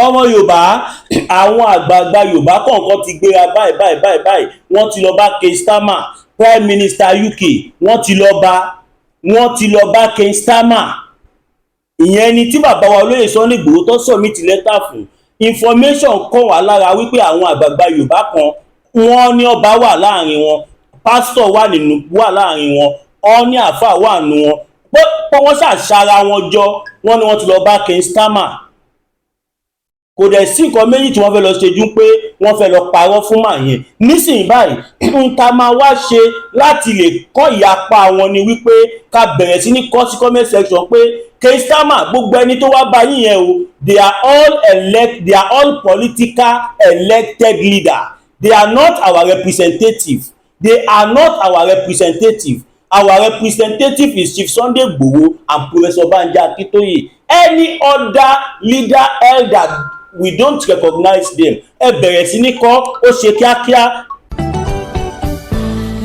Ọmọ Yorùbá, àwọn àgbààgbà Yorùbá kọ̀ọ̀kan ti gbéra báyìí báyìí báyìí báyìí. Wọ́n ti lọ bá Keir Starmer, Prime Minister UK. Wọ́n ti lọ bá Keir Starmer. Ìyẹn ni tí bàbá wa olóyè Sunday Igboho tó submit lẹ́tà fún. Information kàn wá lára wípé àwọn àgbààgbà Yorùbá kan, wọ́n ní ọba wà láàrin wọn, pásítọ̀ wà nínú, wà láàrin wọn, wọ́n ní àáfàá wà nínú wọn, pé wọ́n ṣàṣàrà wọn jọ. Wọ́n ní wọ́n ti lọ bá Keir Starmer. Kò dẹ̀ sí nǹkan méjì tí wọ́n fẹ́ lọ ṣe ju pé wọ́n fẹ́ lọ parọ́ fún màá yẹn. Nísìnyí báyìí, n ta máa wá ṣe láti lè kọ́ ìyapa wọn ni wípé ká bẹ̀rẹ̀ sí ní kọ́ sí comment section pé Keir Starmer, gbogbo ẹni tó wá bá yín yẹn o, they are all political elected leader. They are not our representative. They are not our representative. Our representative is Chief Sunday Igboho and Professor Banji Akintoye. Any other leader, elder, we don't recognize them. Ẹ bẹ̀rẹ̀ sí ní kọ́, ó ṣe kíákíá.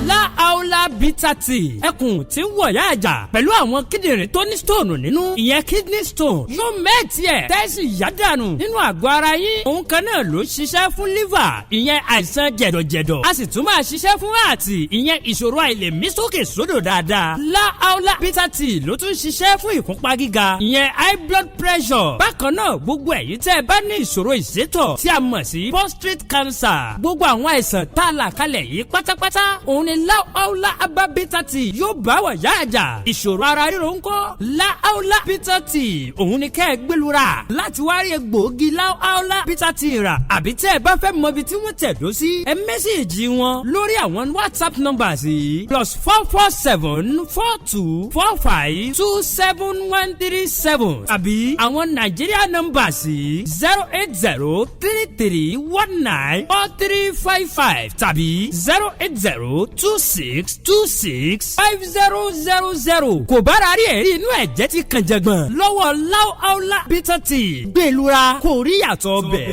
Láàólà Bitter Tea, ẹkùn tí ń wọ̀yá àjà pẹ̀lú àwọn kíndìnrín tó ní stone nínú, ìyẹn kidney stone, yóò melt ẹ̀ tẹ́sí yádànù nínú àgọ́ ara yín. Òun kan náà ló ṣiṣẹ́ fún liver, ìyẹn àìsàn jẹ̀dọ̀jẹ̀dọ̀. A sì tún máa ṣiṣẹ́ fún heart, ìyẹn ìṣòro àìlèmí sókè sódò dáadáa. Láàólà Bitter Tea ló tún ṣiṣẹ́ fún ìfúnpá gíga, ìyẹn high blood pressure. Bákan náà, gbogbo ẹ̀yin tẹ́ ẹ bá ní ìṣòro ìsétọ̀ tí a mọ̀ sí prostate cancer, gbogbo àwọn àìsàn tá a là kalẹ̀ yìí pátápátá, òun ni Láàólà Herbal Bitter Tea yóò bá wà yá àjà. Ìṣòro ara ríro ńkọ́? Láàólà Bitter Tea, òun ni kẹ́ ẹ gbẹlura láti wá rí egbòogi Láàólà Bitter Tea rà. Àbí tẹ́ ẹ bá fẹ́ mọ ibi tí wọ́n tẹ̀dó sí, ẹ message wọn lórí àwọn WhatsApp numbers yìí: +44 7424 527137, àbí àwọn Nàìjíríà numbers yìí: 08033194355 tàbí 08026265000. Kò bára rí ẹ̀rí inú ẹ̀jẹ̀ ti kàn jẹ̀gbọ̀n lọ́wọ́ Láwọ́lá Bitter Tea, gbẹ̀lura kò rí yàtọ̀ bẹ̀.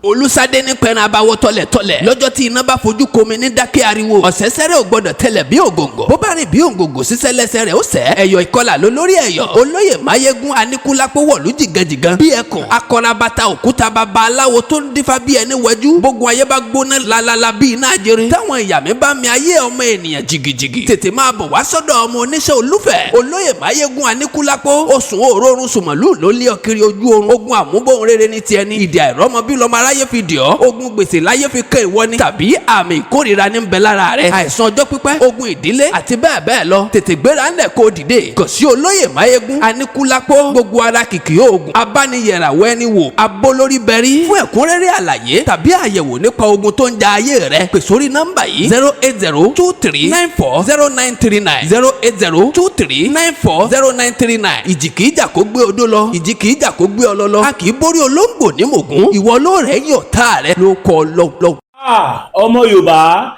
Olùsádé ní pẹran abawọ tọlẹtọlẹ lọ́jọ́ tí iná bá fojú komi ní dákẹ́ ariwo. Ọ̀sẹ̀sẹ̀rẹ̀ ò gbọ́dọ̀ tẹlẹ̀ bí ògòǹgò. Bó bá rìn bí ògòǹgò, sísẹ́ lẹ́sẹ̀ rẹ̀ ó sẹ́. Ẹ̀yọ̀ ìkọlà ló lórí ẹ̀yọ̀. Olóyè Máyégún Aníkúlápó wọ̀lú jìgànjìgàn bí ẹkùn akọrabata òkúta, baba aláwo tó ń dífá bí ẹni wẹjú. Gbogbo ayé bá gbóná lalala bí iná ajere, táwọn ìyá mi bá mi ayé ọmọ ènìyàn jìgìjìgì, tètè máa bọ̀ wá sọ́dọ̀ ọmọ oníṣẹ́ olúfẹ̀, olóyè Máyégún Aníkúlápó. Oṣù òórùn sùmọ̀lú ló lé ọ kiri ojú oorun. Ogun àmúbọ̀n rere ní tiẹ̀ ní ìdí àìrọ́mọ bí lọ́mọ aráyé fi dì ọ́. Ogun gbèsè láyé fi kẹ́ ìwọ ni, tàbí àmì ìkórìíra ní ń bẹ lára rẹ, àìsàn ọjọ́ pípẹ́, ogun ìdílé àti bẹ́ẹ̀ bẹ́ẹ̀ lọ. Tètè gbéra ńlẹ̀ kó dìde kàn sí olóyè Máyégún Aníkúlápó. Gbogbo ara kìkì oògùn abániyẹ̀ràwọ̀ ẹni wò abólórí bẹ̀rí. Fún ẹ̀kúnrẹ́rẹ́ àlàyé tàbí àyẹ̀wò nípa ogun tó ń ja ayé rẹ, pè sórí nọ́mbà yìí: 08023940939, 08023940939. Ìjì kìí jà kó gbé odó lọ, ìjì kìí jà kó gbé ọlọ lọ. A kì í borí olóńgbò ní mògún. Ìwọ ló rẹ̀ yọ̀ tá rẹ ló kọ́ lọ́wọ́. Ah, ọmọ Yorùbá,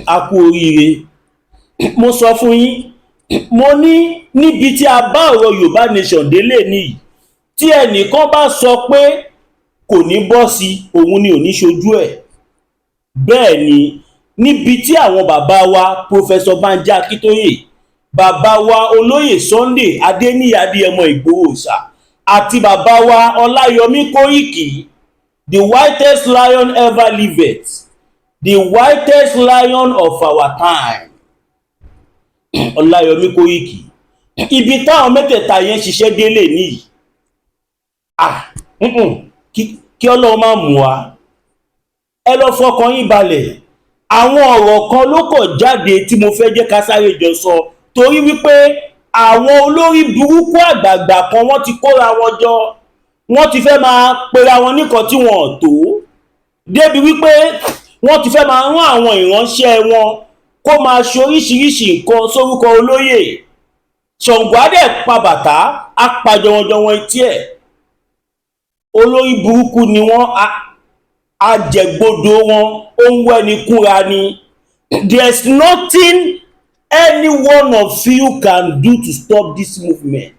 a kú oríire. Mo sọ fún yín, mo ní níbi tí a bá ọ̀rọ̀ Yorùbá Nation délé nìyí, tí ẹnìkan bá sọ pé kò ní bọ́ sí, òun ni ò ní ṣojú ẹ̀. Bẹ́ẹ̀ ni níbi tí àwọn bàbá wa, Professor Banji Akíntóyè, bàbá wa olóyè Sunday Adéníyì Adéyẹmọ Ìgbòho Òòṣà àti bàbá wa Ọláyọmí Kóìkì, the whitest lion ever lived, the whitest lion of our time, Ọláyọmí Kóìkì, ibi táwọn mẹ́tẹ̀ẹ̀ta yẹn ṣiṣẹ́ délé nìyí. Ah, kí Ọlọ́run má mú wa. Ẹ lọ fọkàn yín balẹ̀. Àwọn ọ̀rọ̀ kan ló kọ̀ jáde tí mo fẹ́ jẹ́ ká sáré jọ sọ, torí wípé àwọn olórí burúkú àgbààgbà kan, wọ́n ti kóra wọn jọ, wọ́n ti fẹ́ máa pera wọn nìkan tí wọn ò tó, débi wípé wọ́n ti fẹ́ máa rán àwọn ìránṣẹ́ wọn kó máa ṣe oríṣiríṣi nǹkan sórúkọ olóyè. Ṣàngó á dẹ̀ pa bàtà, á pa jọwọ́jọwọ́ etí ẹ̀. Olórí burúkú ni wọ́n, ajẹ̀gbodò wọn, ó ń wẹ́ni kúnra ni. There is nothing any one of you can do to stop this movement.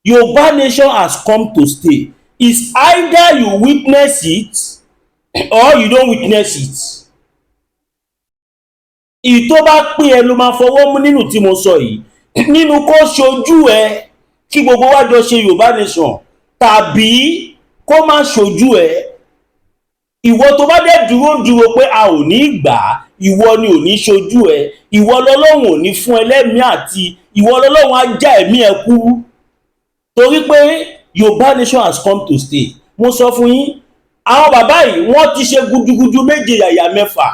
Yorùbá Nation has come to stay. It's either you witness it or you don't witness it. Ìyí tó bá pín ẹ ló máa fọwọ́ mú nínú tí mo sọ yìí, nínú kó ṣojú ẹ kí gbogbo wa jọ ṣe Yorùbá Nation. Tàbí kó má ṣojú ẹ. Ìwọ tó bá dẹ̀ dúró ń dúró pé a ò ní gbà á, ìwọ ni ò ní ṣojú ẹ. Ìwọ lọ́lọ́run ò ní fún ẹ lẹ́mìí, àti ìwọ lọ́lọ́run á já ẹ̀mí ẹ kúrú, torí pé Yorùbá nation has come to stay. Mo sọ fún yín, àwọn bàbá yìí, wọ́n ti ṣe gudugudu méje, yàyà mẹ́fà.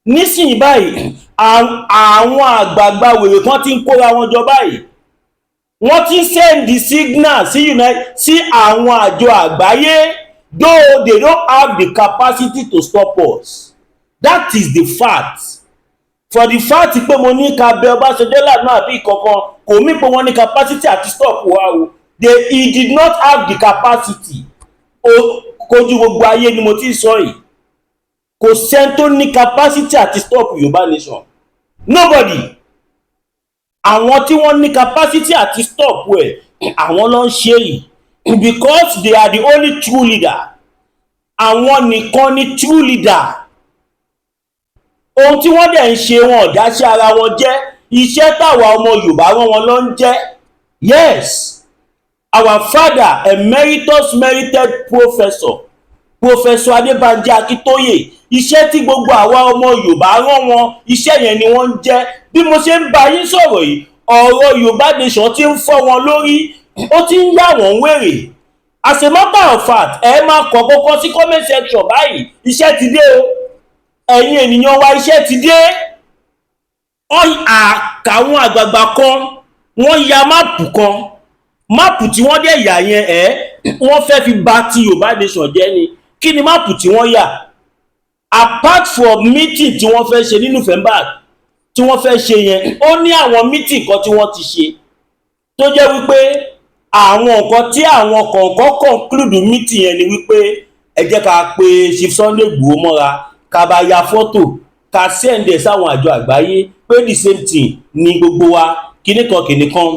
Nísìnyí báyìí, àwọn àgbààgbà wèrè kan ti ń kóra wọn jọ báyìí. Wọ́n ti ń send signal sí unite sí àwọn àjọ àgbáyé, though they don't have the capacity to stop us. That is the fact. For the fact pé mo ní ká bẹ Ọbásanjọ́ lànà àbí kankan, kò mí pé wọ́n ní capacity àti stop wa o. He did not have the capacity o. Kojú gbogbo ayé ni mo ti sọ yìí, kò sẹ́ni tó ní capacity àti stop Yorùbá nation, nobody. Àwọn tí wọ́n ní capacity àti stop ẹ̀, àwọn ló ń ṣe yìí, because they are the only true leader. Àwọn nìkan ni true leader. Ohun tí wọ́n dẹ̀ ń ṣe, wọn ò dáṣẹ́ ara wọn jẹ́. Iṣẹ́ táwa ọmọ Yorùbá rán wọn ló ń jẹ́. Yes, our father emeritus merited professor, Professor Adébánjí Akíntóyè, iṣẹ́ tí gbogbo àwa ọmọ Yorùbá rán wọn, iṣẹ́ yẹn ni wọ́n ń jẹ́. Bí mo ṣe ń bá yín sọ̀rọ̀ yìí, ọ̀rọ̀ Yorùbá nation ti ń fọ́ wọn lórí, ó ti ń yà wọ́n wèrè. As a matter of fact, ẹ máa kọ̀ kọ́kọ́ sí comment section báyìí. Iṣẹ́ ti dé o, ẹ̀yin ènìyàn wa, iṣẹ́ ti dé. Àkàwọn àgbààgbà kan, wọ́n ya map kan. Map tí wọ́n dẹ̀ yà yẹn, ẹ̀ wọ́n fẹ́ fi bà ti Yorùbá nation jẹ́ ni. Kí ni map tí wọ́n yà? Apart from meeting tí wọ́n fẹ́ ṣe ní November tí wọ́n fẹ́ ṣe yẹn, ó ní àwọn meeting kan tí wọ́n ti ṣe, tó jẹ́ wípé àwọn nǹkan tí àwọn kọ̀ọ̀kan conclude meeting yẹn ni wípé ẹ jẹ́ ká pe Chief Sunday Igboho mọ́ra, ká bá ya fọ́tò, ká send ẹ̀ sáwọn àjọ àgbáyé pé the same thing ni gbogbo wa, kíní kan kíní kan.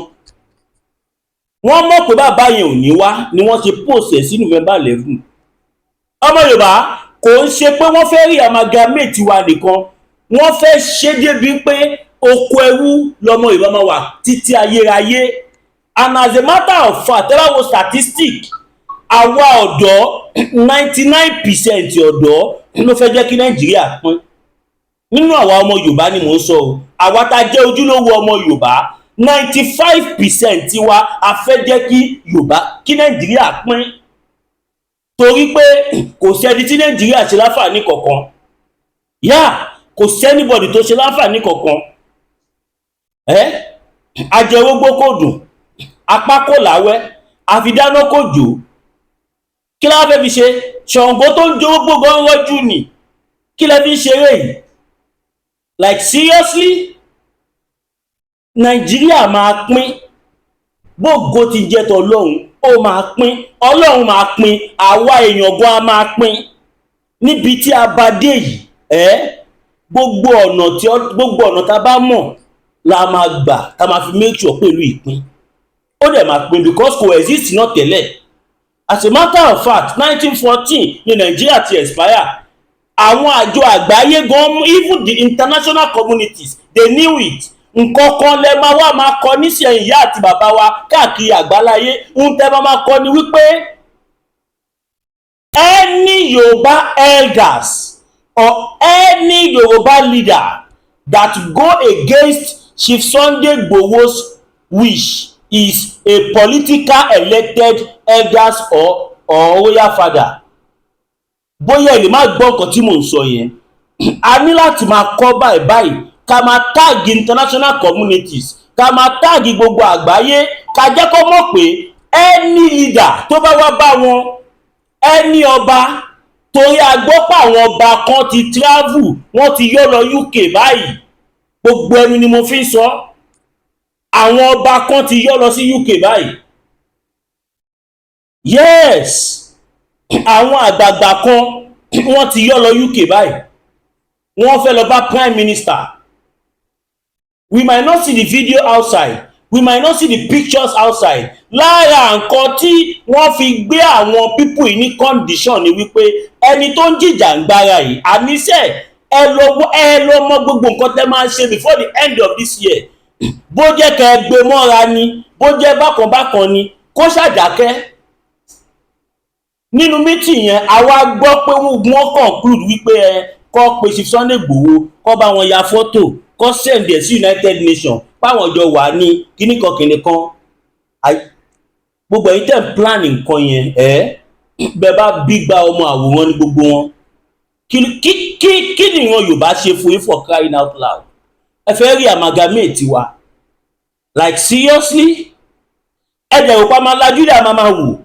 Wọ́n mọ̀ pé bàbá yẹn ò ní wá ni wọ́n ṣe post ẹ̀ sí November 11. Ọmọ Yorùbá, kò ń ṣe pé wọ́n fẹ́ rí amalgamate wa nìkan, wọ́n fẹ́ ṣe débi pé oko ẹrú lọmọ Yorùbá máa wà títí ayérayé. And as a matter of fact, ẹ bá wo statistic, àwa ọ̀dọ́, 99% ọ̀dọ́ ló fẹ́ jẹ́ kí Nàìjíríà pín. Nínú àwa ọmọ Yorùbá ni mò ń sọ o. Àwa tá a jẹ́ ojúlówó ọmọ Yorùbá, 95% tiwa, a fẹ́ jẹ́ kí Yorùbá, kí Nàìjíríà pín, torí pé kò sẹ́ni tí Nàìjíríà ṣe láǹfààní kankan yá. Kò sí anybody tó ṣe láǹfààní kankan. Ẹ́ ajẹrógbó kò dùn, apá kò láwẹ́, àfidáná kò jò. Kí la fẹ́ fi ṣe? Ṣàngó tó ń jorógbó gan rọ́jú nì. Kí lẹ fi ń ṣeré yìí? Like, seriously, Nàìjíríà máa pín. Bógo ti jẹ́ tọlọ́run, ó máa pín. Ọlọ́run máa pín, àwa èèyàn gan a máa pín. Níbi tí a bá dé yìí, ẹ́ gbogbo ọ̀nà tá a bá mọ̀ la máa gbà tá a máa fi make sure pẹ̀lú ìpín. Ó dẹ̀ máa pín, because kò exist náà tẹ́lẹ̀. As a matter of fact, 1914 ní Nàìjíríà ti expire. Àwọn àjọ àgbáyé gan, even the international communities, they knew it. Nǹkan kan lẹ máa wá máa kọ nísìnyí, ìyá àti bàbá wa káàkiri àgbáláyé. Ń tẹ́ máa máa kọ ni wípé any Yorùbá elders or any Yorùbá leader that go against Chief Sunday Igboho's wish is a political elected elders or royal father. Bóyá ẹ lè má gbọ́ nǹkan tí mò ń sọ yẹn, a ní láti máa kọ́ báyìí báyìí, ká máa tag international communities, ká máa tag gbogbo àgbáyé, ká jẹ́ kó mọ̀ pé any leader tó bá wá bá wọn, any ọba, torí a gbọ́ pé àwọn ọba kan ti travel, wọ́n ti yọ́ lọ UK báyìí. Gbogbo ẹnu ni mo fi ń sọ, àwọn ọba kan ti yọ́ lọ sí UK báyìí. Yes, àwọn àgbààgbà kan, wọ́n ti yọ́ lọ UK báyìí. Wọ́n fẹ́ lọ bá prime minister. We might not see the video outside, we might not see the pictures outside. Lára nǹkan tí wọ́n fi gbé àwọn people yìí ní condition ni wípé ẹni tó ń jìjàǹgbara yìí, àníṣe ẹ lọ mọ gbogbo nǹkan tẹ́ máa ṣe before the end of this year. Bó jẹ́ kẹ́ ẹ gbé mọ́ra ni, bó jẹ́ bákan bákan ni, kó ṣàdákẹ́. Nínú meeting yẹn, àwa gbọ́ pé wọ́n conclude wípé ẹ kọ́ pé Chief Sunday Igboho, kọ́ bá wọn ya fọ́tò, kọ́ send ẹ̀ sí United Nations, páwọn jọ wà ní kíníkan kíníkan. Gbogbo ẹ̀yin tẹ̀ ń plan nǹkan yẹn, ẹ̀ bẹ́ẹ̀ bá bí gba ọmọ àwòrán ní gbogbo wọn. Kí ni ìran Yorùbá ṣe fún yín, for crying out loud? Ẹ fẹ́ rí amalgamate wa? Like, seriously? Ẹ dẹ̀ rò pé a máa lajú dẹ̀, a máa máa wò?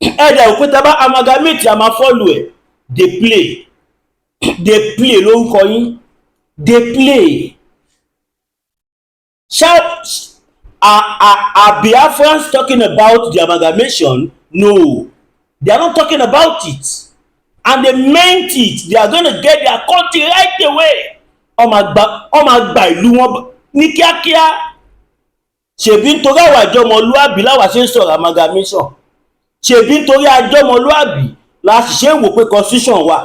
Ẹ dẹ̀ rò pé tá a bá amalgamate, a máa follow ẹ̀? Dey play, dey play lórúkọ yín, dey play. Shall are Biafrans talking about the amalgamation? No, they are not talking about it, and they meant it. They are gonna get their country right away. Wọ́n máa gba ìlú wọn ní kíákíá. Ṣèbí nítorí àwọn àjọmọlúàbí láwa ṣe ń sọ̀rọ̀ amalgamation? Ṣèbí nítorí àjọmọlúàbí la sì ṣe ń wò pé constitution wà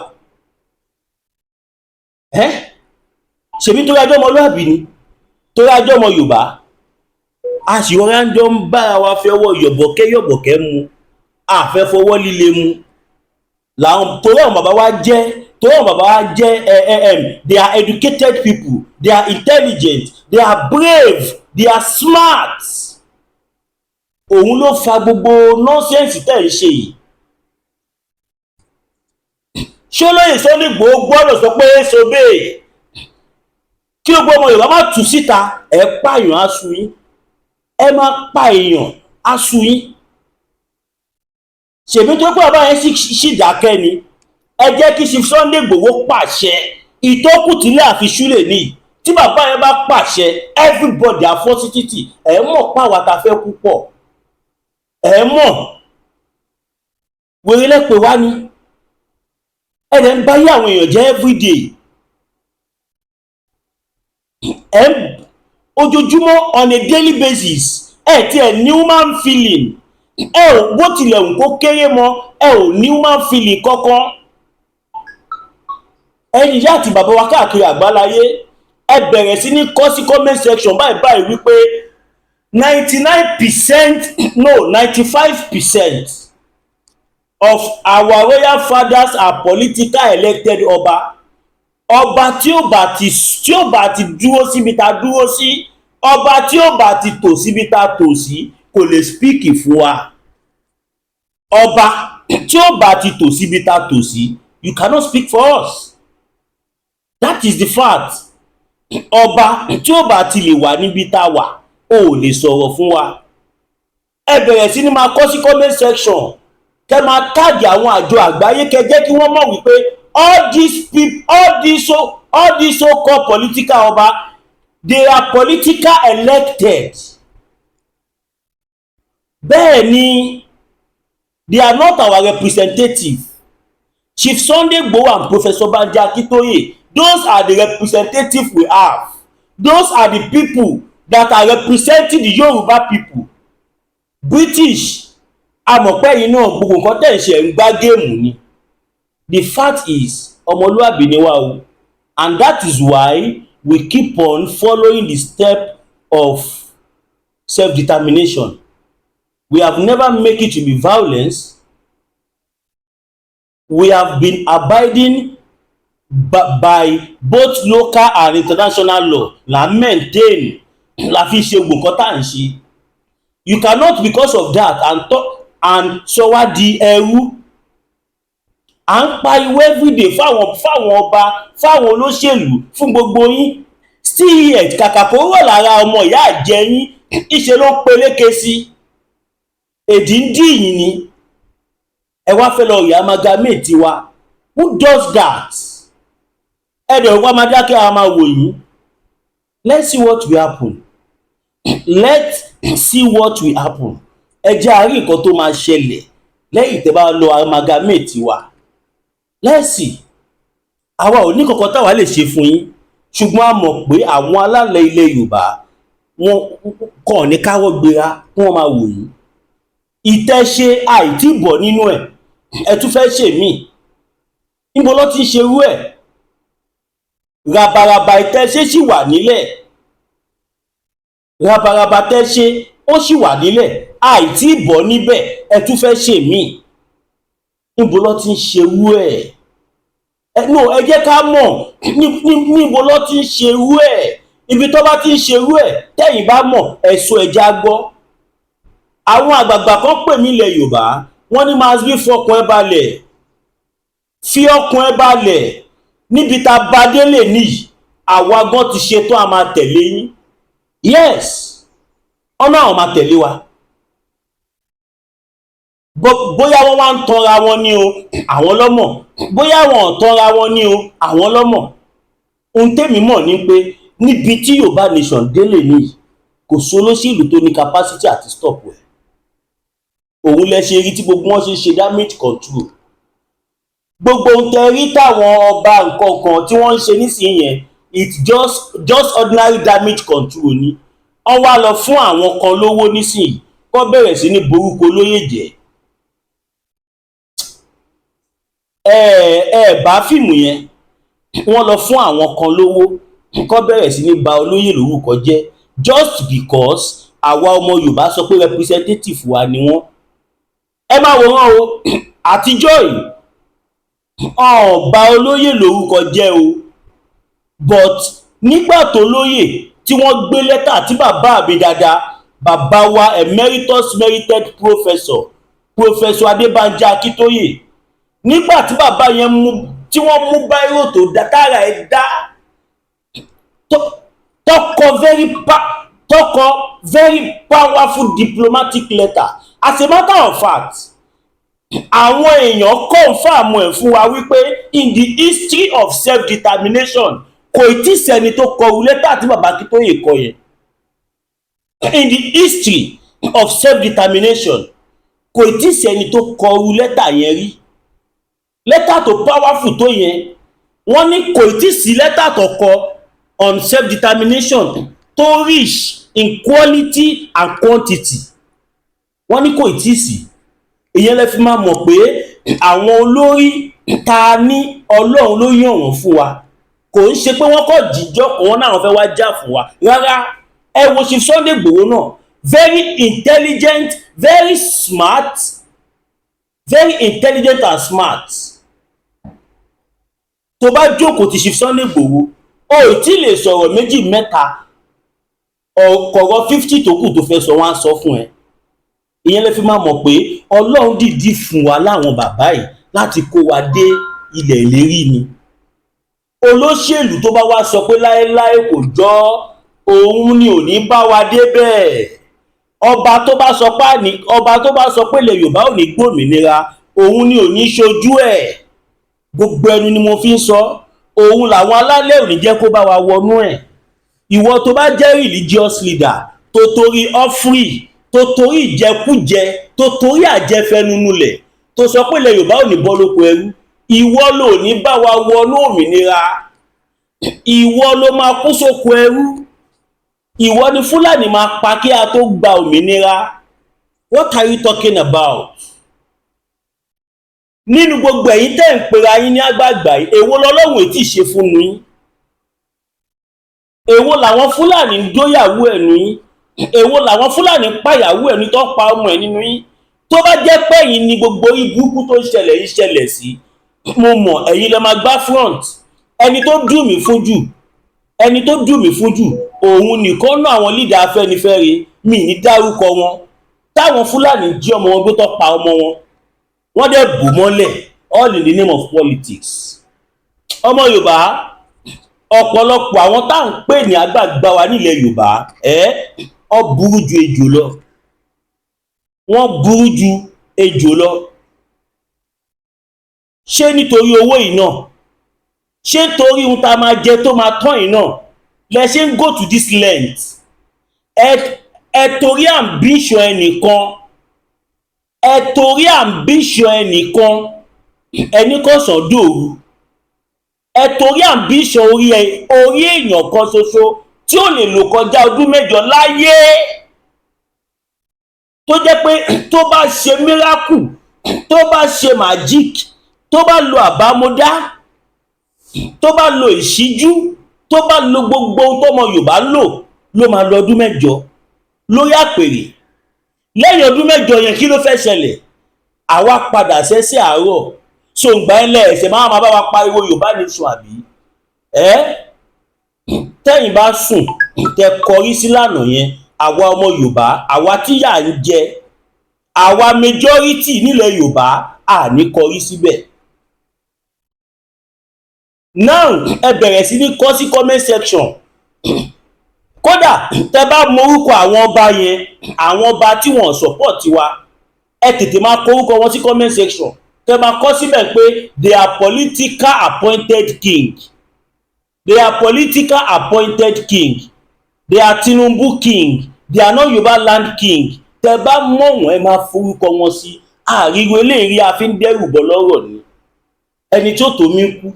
ẹ́? Ṣèbí nítorí àjọmọlúàbí ni, torí àjọmọ Yorùbá, a sì rọra ń jọ ń bára wa fi ọwọ́ yọ̀bọ̀kẹ́ yọ̀bọ̀kẹ́ mu, a fẹ́ fọwọ́ líle mu làwọn, torí àwọn bàbá wa jẹ́, torí àwọn bàbá wa jẹ́ ẹ ẹ ẹm they are educated people, they are intelligent, they are brave, they are smart. Òun ló fa gbogbo nonsense tẹ̀ ń ṣe yìí. Ṣé olóyè Sunday Igboho gbọ́dọ̀ sọ pé sobe kí gbogbo ọmọ Yorùbá má tú síta? Ẹ pààyàn, aṣù yín. Ẹ máa pa èèyàn, aṣù yín. Ṣèbí tó pé bàbá yẹn sì dákẹ́ ni. Ẹ jẹ́ kí Chief Sunday Igboho pàṣẹ ìtókùtìlẹ̀ àfiṣúlẹ̀ ní. Tí bàbá yẹn bá pàṣẹ, everybody àfọ́ sí títì. Ẹ mọ̀ pàwọ́ ta fẹ́ kú pọ̀. Ẹ mọ̀ wèrè lẹ́pẹ̀ wá ní. Ẹ lẹ́ ń báyé àwọn èèyàn jẹ́ everyday. Ẹ ń ojoojúmọ́, on a daily basis. Ẹ tí ẹ ní human feeling, ẹ ò bó tilẹ̀ wù kó kéré mọ́, ẹ ò ní human feeling kankan. Ẹ̀yin ìyá àti bàbá wa káàkiri àgbáláyé, ẹ bẹ̀rẹ̀ sí ní kọ sí comment section báyìí báyìí wípé 99%, no, 95% of our royal fathers are political elected ọba. Ọba tí ó bá ti dúró síbi tá dúró sí, ọba tí ó bá ti tò síbi tá tò sí, kò lè speak fún wa. Ọba tí ó bá ti tò síbi tá tò sí, you cannot speak for us. That is the fact. Ọba tí ó bá ti lè wà níbi tá wà, ó lè sọ̀rọ̀ fún wa. Ẹ bẹ̀rẹ̀ sí ní máa kọ sí comment section, kẹ́ máa tag àwọn àjọ àgbáyé, kẹ́ jẹ́ kí wọ́n mọ̀ wípé all these people, all these so called political ọba, they are political elected. Bẹ́ẹ̀ ni, they are not our representative. Chief Sunday Igboho and Professor Banji Akintoye, those are the representatives we have. Those are the people that are representing the Yoruba people. British, amọ̀pẹ́ yìí náà, gbogbo nǹkan tẹ̀ ń ṣe, ń gbá game ni. The fact is, ọmọlúàbí ni wá o, and that is why we keep on following the step of self-determination. We have never make it to be violence. We have been abiding by both local and international law la maintain, la fi ṣe gbogbo nǹkan tá à ń ṣe. You cannot, because of that, and talk and sọ wá di ẹrú. À ń pariwo everyday fáwọn ọba, fáwọn olóṣèlú, fún gbogbo yín. Still yet, kàkà kó rọ̀ lára ọmọ ìyá àjẹ yín, ìṣe ló ń peléke sí. Èdè ń dì yín ni. Ẹ wá fẹ́ lọ rí amalgamate wa. Who does that? Ẹ dẹ̀ wá máa dákẹ́, àwọn máa wò yín. Let's see what will happen. Let's see what will happen. Ẹ jẹ́ a rí nǹkan tó máa ṣẹlẹ̀ lẹ́yìn tẹ́ bá lọ amalgamate wa. Let's see. Àwa ò ní kankan táwa lè ṣe fún yín, ṣùgbọ́n a mọ̀ pé àwọn alálẹ̀ ilẹ̀ Yorùbá, wọn kàn ní káwọ́ gbéra kí wọ́n máa wò yín. Ìtẹ́ṣe àìtí bọ̀ nínú ẹ̀, ẹ tún fẹ́ ṣe míì. Níbo ló ti ń ṣerú ẹ̀? Rabaraba ìtẹ́ṣe sì wà nílẹ̀. Rabaraba tẹ́ṣe ó sì wà nílẹ̀, àìtí bọ̀ níbẹ̀, ẹ tún fẹ́ ṣe míì. Níbo ló ti ń ṣerú ẹ̀? Ẹ no, ẹ jẹ́ ká mọ̀ níbo ló ti ń ṣerú ẹ̀. Ibi tó bá ti ń ṣerú ẹ̀, tẹ́yìn bá mọ̀, ẹ̀sùn ẹ̀já gbọ́. Àwọn àgbààgbà kan pè mí ilẹ̀ Yorùbá, wọ́n ní máa bí fọkàn ẹ balẹ̀, fi ọkàn ẹ balẹ̀. Níbi tá a bá délé níyì, àwa gan ti ṣetán, a máa tẹ̀lé yín. Yes, ọ̀nà àwọn máa tẹ̀lé wa. Bóyá wọ́n wá ń tanra wọn ní o, àwọn lọ́mọ̀. Bóyá wọn ò tanra wọn ní o, àwọn lọ́mọ̀. Ohun tèmi mọ̀ ni pé níbi tí Yorùbá Nation délé níyì, kò sólóṣèlú tó ní capacity àti stop ẹ̀. Òun lẹ ṣe rí tí gbogbo wọn ṣe ń ṣe damage control. Gbogbo ohun tẹ rí táwọn ọba nǹkan kan tí wọ́n ń ṣe nísìnyí yẹn, it's just ordinary damage control ni. Wọ́n wá lọ fún àwọn kan lówó nísìnyí kó bẹ̀rẹ̀ sí ní borúkọ olóyè jẹ́. Ẹ ẹ bá fíìmù yẹn, wọ́n lọ fún àwọn kan lówó kó bẹ̀rẹ̀ sí ní ba olóyè lórúkọ jẹ́, just because àwa ọmọ Yorùbá sọ pé representative wa ni wọ́n. Ẹ má wòran o. Àtijọ́ yìí, ọba olóyè lórúkọ jẹ́ o, but nígbà tó lóyè tí wọ́n gbé lẹ́tà tí bàbá mi dáadáa, bàbá wa emeritus merited professor, Professor Adébánjí Akíntóyè, nígbà tí bàbá yẹn mú, tí wọ́n mú báírò tó dá tára ẹ̀ dá, tọkọ very powerful diplomatic letter. As a matter of fact, àwọn èèyàn confirm ẹ̀ fún wa wípé in the history of self-determination, kò tí sẹ́ni tó kọ lẹ́tà tí bàbá Akíntóyè kọ yẹn. In the history of self-determination, kò tí sẹ́ni tó kọ lẹ́tà yẹn rí, lẹ́tà tó powerful tó yẹn. Wọ́n ní kò tí sí lẹ́tà tó kọ on self-determination tó rich in quality and quantity. Wọ́n ní kò tí sí. Ìyẹn lẹ fi máa mọ̀ pé àwọn olórí ta ní, Ọlọ́run ló yàn wọ́n fún wa. Kò ń ṣe pé wọ́n kọ́ jíjọ́ kan, wọ́n náà fẹ́ wá jà fún wa rárá. Ẹ wo Chief Sunday Igboho náà, very intelligent, very smart, very intelligent and smart. Tó bá jókòó ti Chief Sunday Igboho, o ò tí lè sọ̀rọ̀ méjì mẹ́ta, ọ̀kọ̀rọ̀ 50 tó kù tó fẹ́ sọ, wọ́n á sọ fún ẹ. Ìyẹn lè fi máa mọ̀ pé Ọlọ́run dìídì fún wa láwọn bàbá yìí láti kó wa dé ilẹ̀ ìlérí ni. Olóṣèlú tó bá wá sọ pé láéláé kò jọ, òun ni ò ní bá wa débẹ̀. Ọba tó bá sọ pé ilẹ̀ Yorùbá ò ní gbòmìnira, òun ni ò ní ṣojú ẹ̀. Gbogbo ẹnu ni mo fi ń sọ, òun làwọn alálẹ̀ ò ní jẹ́ kó bá wa wọnú ẹ̀. Ìwọ tó bá jẹ́ religious leader, tó torí offering, tó torí ìjẹkújẹ, tó torí àjẹfẹnunulẹ̀, tó sọ pé ilẹ̀ Yorùbá ò ní bọ́ lóko ẹrú, ìwọ ló ní bá wa wọnú òmìnira. Ìwọ ló máa kú sóko ẹrú. Ìwọ ni Fúlàní máa pa kí a tó gba òmìnira. What are you talking about? Nínú gbogbo ẹ̀yin tẹ́ ń pera yín ní àgbààgbà yìí, èwo lọ́lọ́run ètí ṣe fún yín? Èwo làwọn Fúlàní ń dóyàwó ẹ̀ nù yín? Èwo làwọn Fúlàní ń pàyàwó ẹ̀ ní tó pa ọmọ ẹ̀ nínú yín? Tó bá jẹ́ pé ẹ̀yin ni gbogbo ibùkún tó ń ṣẹlẹ̀ yìí ṣẹlẹ̀ sí, mo mọ̀ ẹ̀yin lẹ máa gbá front. Ẹni tó dùn mí fún jù, ẹni tó dùn mí fún jù, òun nìkan náà, àwọn leader Afẹ́nifẹ́re, mi ní dárúkọ wọn, táwọn Fúlàní jí ọmọ wọn gbé, tó pa ọmọ wọn, wọ́n dẹ̀ bò mọ́lẹ̀, all in the name of politics. Ọmọ Yorùbá, ọ̀pọ̀lọpọ̀ àwọn tá à ń pè ní àgbààgbà wa nílẹ̀ Yorùbá ẹ̀, ọ burú ju ejò lọ, wọ́n burú ju ejò lọ. Ṣé nítorí owó yìí náà, ṣé torí ohun tá a máa jẹ tó máa tán yìí náà lẹ ṣe ń go to this length? Ẹ torí ambition ẹnìkan, ẹ torí ambition ẹnìkan, ẹni kan sàn dòru. Ẹ torí ambition orí ẹ, orí èèyàn kan ṣoṣo tí ò lè lò kọjá ọdún 8 láyé, tó jẹ́ pé tó bá ṣe miracle, tó bá ṣe magic, tó bá lo àbámọ́dá, tó bá lo ìṣíjú, tó bá lo gbogbo ohun tọ́mọ Yorùbá lò, ló máa lo ọdún 8 lórí àpèrè. Lẹ́yìn ọdún 8 yẹn, kí ló fẹ́ ṣẹlẹ̀? Àwa padà sẹ́sẹ̀ àárọ̀ sòǹgbà ẹlẹ́ ẹ̀sẹ̀ máa máa bá wa pariwo Yorùbá Nation, àbí ẹ́? Tẹ́yìn bá sùn tẹ kọrí sílànà yẹn, àwa ọmọ Yorùbá, àwa tíyà ń jẹ, àwa majority nílẹ̀ Yorùbá, àní kọrí síbẹ̀. Now, ẹ bẹ̀rẹ̀ sí ní kọ sí comment section. Kódà tẹ bá mọ orúkọ àwọn ọba yẹn, àwọn ọba tí wọ́n support wa, ẹ tètè máa kọ orúkọ wọn sí comment section. Tẹ máa kọ síbẹ̀ pé they are political appointed king, they are political appointed king, they are Tinubu king, they are not Yorùbá land king. Tẹ bá mọ̀ wọ́n, ẹ máa forúkọ wọn sí. Àríwó eléyìí a fi ń dẹ́rù bọ́ lọ́rọ̀ ni. Ẹni tí ó tó mi kú,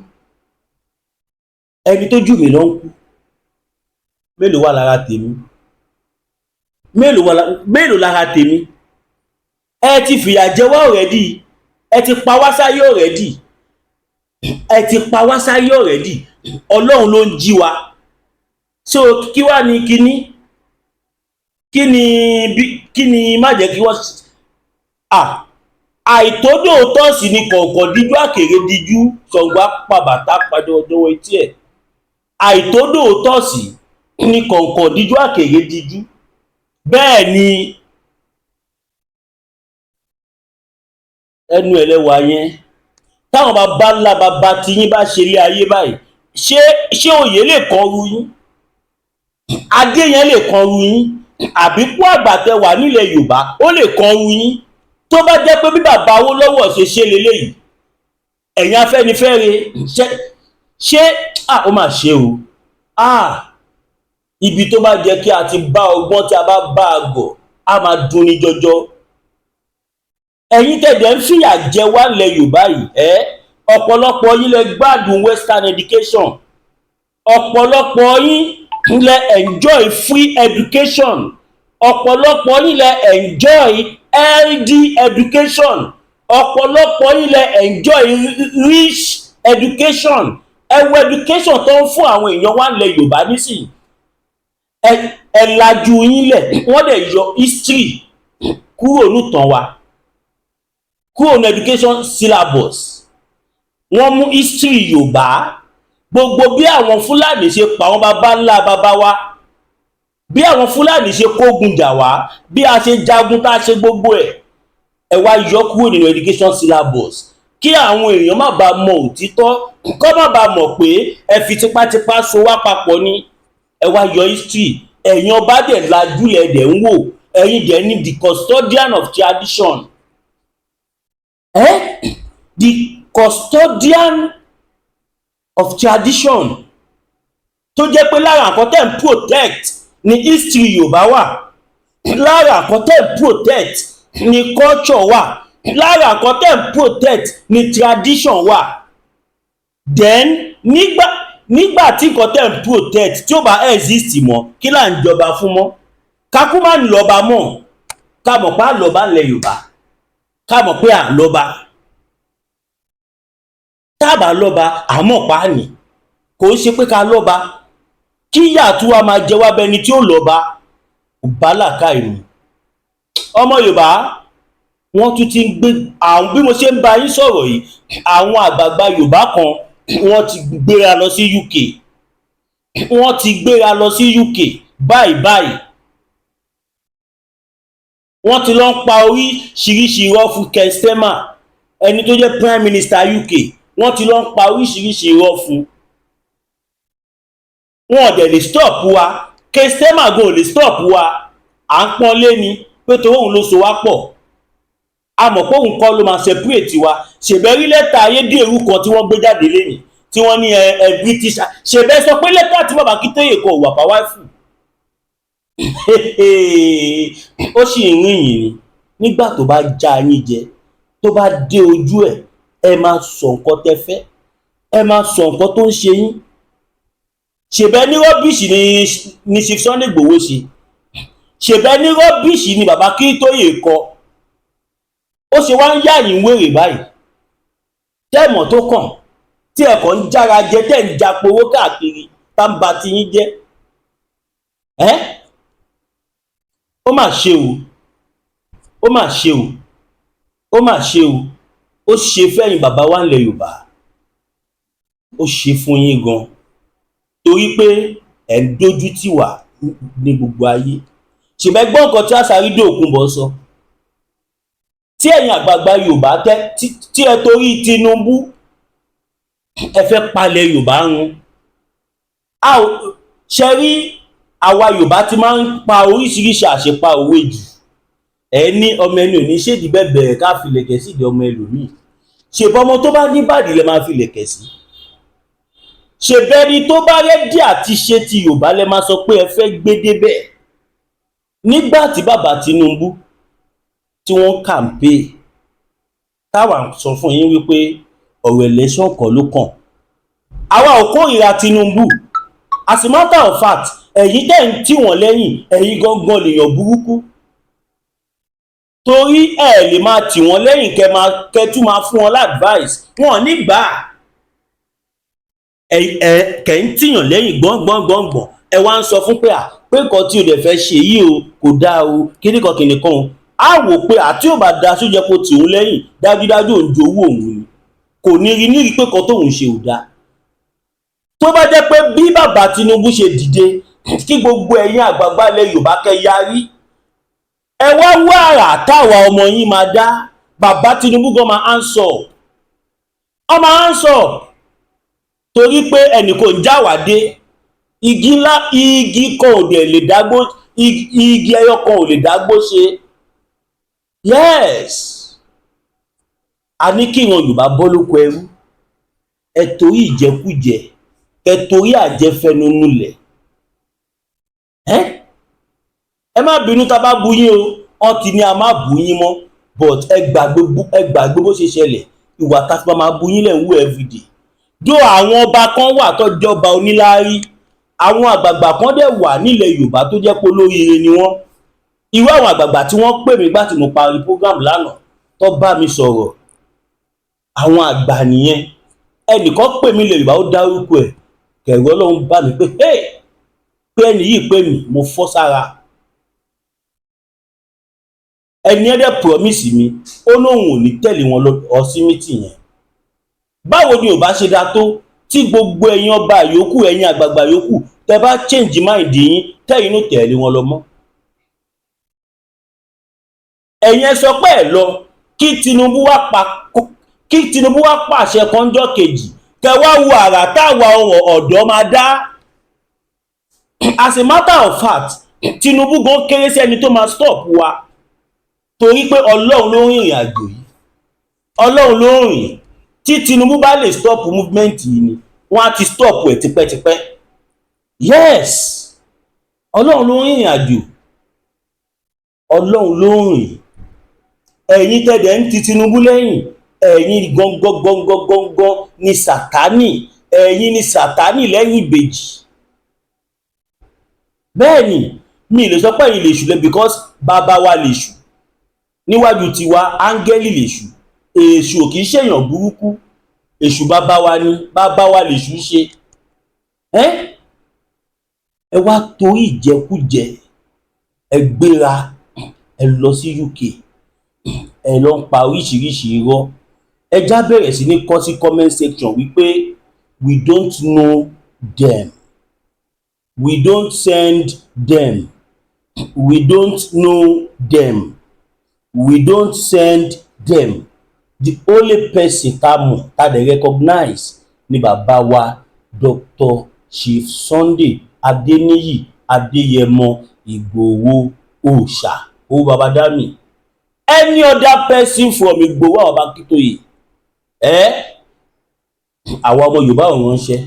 ẹni tó jù mí lọ ń kú. Mélòó wà lára tèmi? Mélòó lára tèmi? Ẹ ti fìyà jẹ wá already, ẹ ti pa wá sáyé already, ẹ ti pa wá sáyé already. Ọlọ́run ló ń jí wa. So kí wá ní kíní? Kí ni bí? Kí ni má jẹ́ kí wọ́n àìtódòótọ́ sí ni kọ̀ọ̀kan díjú àkèrè díjú. Ṣàngó apàbàtà padà ọjọ́ etí ẹ̀. Àìtódòótọ́ sí ni kọ̀ọ̀kan díjú àkèrè díjú. Bẹ́ẹ̀ ni ẹnu ẹlẹ́wà yẹn, táwọn bàbá ńlá bàbá tiyín bá ṣe ilé ayé báyìí, ṣé òye lè kan ru yín? Adé yẹn lè kan ru yín? Àbíkú àgbà tẹ wà nílẹ̀ Yorùbá, ó lè kan ru yín? Tó bá jẹ́ pé bí bàbá Awólọ́wọ̀ ṣe ṣe leléyìí, ẹ̀yin Afẹ́nifẹ́re, ṣé à ó mà ṣe o. Ibi tó bá jẹ́ kí a ti bá ọgbọ́n, tí a bá bá a gọ̀, á máa dunni jọjọ. Ẹ̀yin tẹ̀dẹ̀ ń fìyà jẹ wá nílẹ̀ Yorùbá yìí, ẹ́ ọ̀pọ̀lọpọ̀ yín lẹ gbádùn western education, ọ̀pọ̀lọpọ̀ yín lẹ enjoy free education, ọ̀pọ̀lọpọ̀ yín lẹ enjoy healthy education, ọ̀pọ̀lọpọ̀ yín lẹ enjoy rich education. Ẹ wo education tó ń fún àwọn èèyàn wá nílẹ̀ Yorùbá nísìnyí. Ẹ lajú yín lẹ̀, wọ́n dẹ̀ yọ history kúrò nùtàn wa, kúrò ní education syllabus. Wọ́n mú history Yorùbá, gbogbo bí àwọn Fúlàní ṣe pa àwọn baba ńlá baba wa, bí àwọn Fúlàní ṣe kógun jà wá, bí a ṣe jagun, tá a ṣe gbogbo ẹ̀, ẹ wá yọ kúrò nínú education syllabus kí àwọn èèyàn má bàa mọ òtítọ́, kọ́ má bàa mọ̀ pé ẹ fi tipátipá so wá papọ̀ ni. Ẹ wá yọ history. Ẹ̀yin ọba dẹ̀ lajúlẹ̀ dẹ̀ ń wò. Ẹ̀yin dẹ̀ ní the custodian of tradition, the custodian of tradition, tó jẹ́ pé lára nǹkan tẹ́ ń protect ní history Yorùbá wà, lára nǹkan tẹ́ ń protect ní culture wà, lára nǹkan tẹ́ ń protect ní tradition wà. Then nígbà tí nǹkan tẹ́ ń protect tí ó bá exist mọ́, kí là ń jọba fún mọ́? Kakú má ní lọ́ba mọ́. Ká mọ̀ pé àlọ́ba ńlẹ̀ Yorùbá, ká mọ̀ pé àlọ́ba. Tá a bá lọ́ba, àmọ́ pa á nì. Kò ń ṣe pé ká lọ́ba kíyà tí wàá máa jẹ wá bẹni tí ó lọ́ba kò bá làákàyè mu. Ọmọ Yorùbá, wọ́n tún ti ń gbé àwọn. Bí mo ṣe ń bá yín sọ̀rọ̀ yìí, àwọn àgbààgbà Yorùbá kan, wọ́n ti gbéra lọ sí UK. Wọ́n ti gbéra lọ sí UK báyìí báyìí. Wọ́n ti lọ ń pa oríṣiríṣi irọ́ fún Keir Starmer, ẹni tó jẹ́ Prime Minister UK. Wọ́n ti lọ ń pa oríṣiríṣi irọ́ fún wọn. Ò dẹ̀ lè stop wa. Keir Starmer gan ò lè stop wa. À ń pọ́n lé ni pé torí òun ló so wá pọ̀. A mọ̀ pé òun kọ́ ló máa separate wa. Ṣèbẹ́ rí lẹ́tà ayédèrú kan tí wọ́n gbé jáde lẹ́yìn tí wọ́n ní ẹ British? Ṣèbẹ́ sọ pé lẹ́tà tí bàbá Akíntóyè kọ wà powerful? Ó sì ń rìn yìí ni. Nígbà tó bá já yín jẹ, tó bá dé ojú ẹ̀, ẹ máa sọ nǹkan tẹ́ fẹ́, ẹ máa sọ nǹkan tó ń ṣe yín. Ṣèbẹ́ ní rubbish ni Chief Sunday Igboho ṣe? Ṣèbẹ́ ní rubbish ni bàbá Akíntóyè kọ? Ó ṣe wá ń yá yín wèrè báyìí, tẹ́ẹ̀mọ̀ tó kàn tí ẹ̀kọ́ ń jára jẹ, tẹ́ ń japowó káàkiri, tá ń ba tiyín jẹ́ ẹ́. Ó mà ṣe o, ó mà ṣe o. Ó mà ṣe o. Ó ṣe fẹ́yìn bàbá wa ńlẹ̀ Yorùbá, ó ṣe fún yín gan, torí pé ẹ̀ ń dójú tì wá ní gbogbo ayé. Ṣèbẹ́ gbọ́ nǹkan tí Àṣàrí Dòkunbọ̀ sọ, tí ẹ̀yin àgbààgbà Yorùbá tẹ́ tí ẹ torí Tinubu, ẹ fẹ́ palẹ̀ Yorùbá run. A ò ṣe rí. Àwa Yorùbá ti máa ń pa oríṣiríṣi àṣepa òwe jù. Ẹ ní ọmọ ẹni ò ní ṣèdí bẹ́ẹ̀ bẹ̀rẹ̀ ká fi lẹ̀kẹ̀ sí ìdí ọmọ ẹlòmíì. Ṣèbọn ọmọ tó bá ní bàdí lẹ máa fi lẹ̀kẹ̀ sí. Ṣèbẹ́ni tó bá ready àti ṣe ti Yorùbá lẹ máa sọ pé ẹ fẹ́ gbé débẹ̀. Nígbà tí bàbá Tinubu tí wọ́n campaign, táwa sọ fún yín wípé ọ̀rọ̀ election kọ́ ló kàn, àwa ò kórìíra Tinubu. As a matter of fact, ẹ̀yin tẹ́ ń tì wọ́n lẹ́yìn, ẹ̀yin gangan lèèyàn burúkú, torí ẹ lè máa tì wọ́n lẹ́yìn kẹ́ máa kẹ́ tún máa fún wọn l'advice wọn nígbà ẹ ẹ kẹ́ ń tìyàn lẹ́yìn gbọ̀ngbọ̀ngbọ̀ngbọ̀n. Ẹ wá ń sọ fún pé à pé nǹkan tí o dẹ̀ fẹ́ ṣe yìí o, kò dáa o, kíní kan kíní kan o. Á wò pé àti ò bá da sójẹ́ kó tì òun lẹ́yìn, dájúdájú òun jowú òun ni, kò ní rí ní rí pé kan tóun ṣe ò dáa. Tó bá jẹ́ pé bí bàbá Tinubu ṣe dìde, kí gbogbo ẹ̀yin àgbààgbà ilẹ̀ Yorùbá kẹ́ yarí, ẹ wá wá àrà táwa ọmọ yín máa dá. Bàbá Tinubu gan máa answer, ọ máa answer, torí pé ẹnì kò ń jáwàdé igi ńlá. Igi kan ò dẹ̀ lè dágbó, igi ẹyọ kan ò lè dágbó ṣe. Yes, a ní kí ìran Yorùbá bọ́ lóko ẹrú. Ẹ torí ìjẹkújẹ, ẹ torí àjẹfẹnunulẹ̀. Ẹ ẹ má bínú tá a bá bu yín o. Wọ́n ti ní a má bu yín mọ́, but ẹ gbàgbé, ẹ gbàgbé bó ṣe ṣẹlẹ̀. Ìwà tá a fi máa bu yín lẹ̀ ń wú everyday dó. Àwọn ọba kan wà tó jọba oníláárí, àwọn àgbààgbà kan dẹ̀ wà nílẹ̀ Yorùbá tó jẹ́ pé olóríire ni wọ́n. Irú àwọn àgbààgbà tí wọ́n pè mí gbà tí mo parí program lánàá, tó bá mi sọ̀rọ̀, àwọn àgbà nìyẹn. Ẹnìkan pè mí ilẹ̀ Yorùbá, ó dárúkọ ẹ̀, kẹ̀rù Ọlọ́run bá mi pé hey, pé ẹni yìí pè mí, mo fọ́ sára. Ẹni ẹ dẹ̀ promise mi, ó lóun ò ní tẹ̀lé wọn lọ sí meeting yẹn. Báwo ni ò bá ṣe dáa tó tí gbogbo ẹ̀yin ọba yòókù, ẹ̀yin àgbààgbà yòókù, tẹ́ bá change mind yín, tẹ́yìn ló tẹ̀lé wọn lọ mọ́? Ẹ̀yin ẹ sọ pé ẹ lọ, kí Tinubu wá pàṣẹ kọ́ńjọ́ kejì, kẹ wá wo àrà táwa ọ̀dọ́ máa dá. As a matter of fact, Tinubu gan kéré sí ẹni tó máa stop wa, torí pé Ọlọ́run ló ń rìnrìn àjò yìí, Ọlọ́run ló ń rìn. Tí Tinubu bá lè stop movement yìí ni, wọ́n á ti stop ẹ̀ tipẹ́tipẹ́. Yes, Ọlọ́run ló ń rìnrìn àjò, Ọlọ́run ló ń rìn. Ẹ̀yin tẹ̀dẹ̀ ń ti Tinubu lẹ́yìn, ẹ̀yin gangan gangan gangan ni Sàtánì, ẹ̀yin ni Sàtánì lẹ́yìn ìbejì. Bẹ́ẹ̀ ni, mi lè sọ pé ẹ̀yin lèṣù lẹ́, because bàbá wa lèṣù níwájú tiwa, áńgẹ́lì lèṣù. Èṣù ò kì í ṣèyàn burúkú. Èṣù bàbá wa ni, bàbá wa lèṣù ṣe. Ẹ ẹ wá torí ìjẹkújẹ, ẹ gbéra, ẹ lọ sí UK, ẹ lọ ń pa oríṣiríṣi irọ́. Ẹ já bẹ̀rẹ̀ sí ní kọ sí comment section wípé we don't know them, we don't send them, we don't know them, we don't send them. The only person tá a mọ̀, tá a dẹ̀ recognize ni bàbá wa Dr. Chief Sunday Adéníyì Adéyẹmọ Ìgbòho Òòṣà, owó baba dami. Any other person from Ìgbòho, àwọn baba Akíntóyè, ẹ àwa ọmọ Yorùbá ò ránṣẹ́.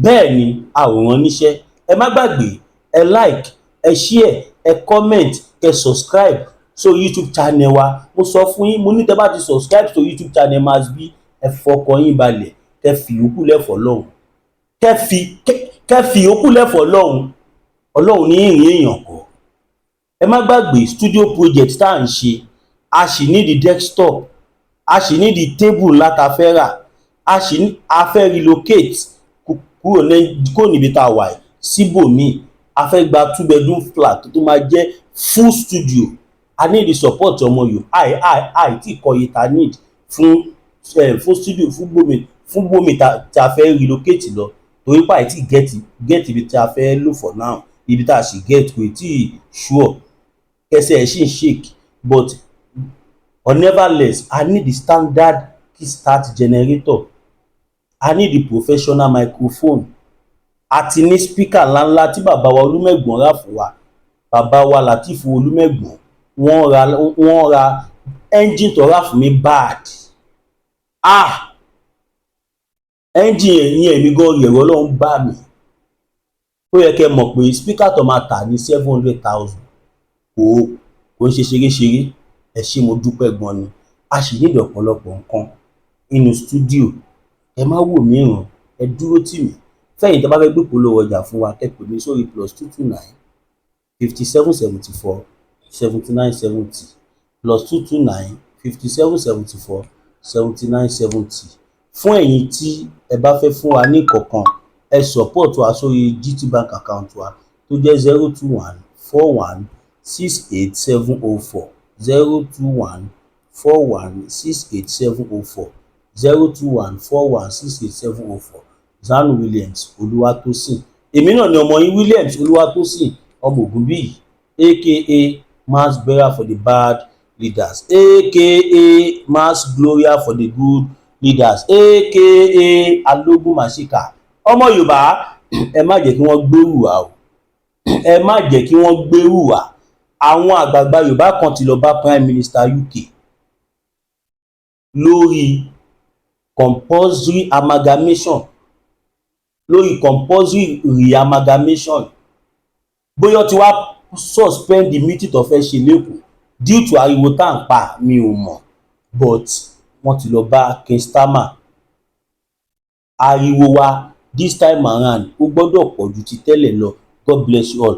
Bẹ́ẹ̀ ni, a ò rán níṣẹ́. Ẹ má gbàgbé, ẹ like, ẹ share, ẹ comment, kẹ subscribe sórí YouTube channel wa. Mo sọ fún yín, mo ní tẹ́ bá ti subscribe sórí YouTube channel Masbi, ẹ fọkàn yín balẹ̀, kẹ fi yòókù lẹ́fọ̀ọ́ lọ́hùn, kẹ fi yòókù lẹ́fọ̀ọ́ lọ́hùn. Ọlọ́run ní ìrìn èèyàn kọ́. Ẹ má gbàgbé studio project tá à ń ṣe. A sì ní di desktop, a sì ní di table ńlá tá a fẹ́ rà, a sì ní a fẹ́ relocate kúrò ní kúrò níbi tá a wà yìí síbòmíì. A fẹ́ gba 2 bedroom flat tó máa jẹ́ full studio. A need the support ọmọ Yorùbá. Àì tí kọ iye ta need fún studio, fún gbòmí ta fẹ́ relocate lọ, torí pé àì tí get ibi tí a fẹ́ lò for now. Ibi tá a sì get kò tí ì sure, ẹsẹ̀ ẹ̀ sì ń shake, but or nevertheless, I need the standard kickstart generator, I need the professional microphone. A ti ní speaker ńláńlá tí bàbá wa Olúmẹ̀gbọ́n rà fún wa. Bàbá wa Lateef Olúmẹ̀gbọ́n, wọ́n ra engine tó rà fún mi bad. Ah, engine yẹn, èmi gan ẹ̀rọ Ọlọ́run bá mi. Ó yẹ kẹ́ mọ̀ pé speaker tó máa tà ní 700,000 kò ń ṣe ṣeréṣeré. Ẹ ṣé, mo dúpẹ́ gan ni. A sì nílò ọ̀pọ̀lọpọ̀ nǹkan nínú studio. Ẹ má wò mí ràn, ẹ dúró tì mí. Fẹ́yìn tó bá fẹ́ gbé polówó ọjà fún wa, kẹ́ pè mí sórí +229 57 74 79 70, +229 57 74 79 70. Fún ẹ̀yin tí ẹ bá fẹ́ fún wa ní kọ̀ọ̀kan, ẹ support wa sórí GT Bank account wa tó jẹ́ 0214168704, 0214168704, 0214168704. Zanu Williams Olúwatósìn. Èmi náà ni ọmọ yín, Williams Olúwatósìn ọmọ Ògúnbíyì, aka mass burial for the bad leaders, aka mass gloria for the good leaders, aka alógún màṣíkà. Ọmọ Yorùbá, ẹ má jẹ́ kí wọ́n gbèrú wa o, ẹ má jẹ́ kí wọ́n gbèrú wa. Àwọn àgbààgbà Yorùbá kan ti lọ bá Prime Minister UK lórí compulsory amalgamation, lórí compulsory re-amalgamation. Bóyá ó ti wá suspend the meeting tó fẹ́ ṣe l'Ékòó due to ariwo tá à ń pa, mi ò mọ̀, but wọ́n ti lọ bá King Starmer. Ariwo wa this time around, ó gbọ́dọ̀ pọ̀ ju ti tẹ́lẹ̀ lọ. God bless you all.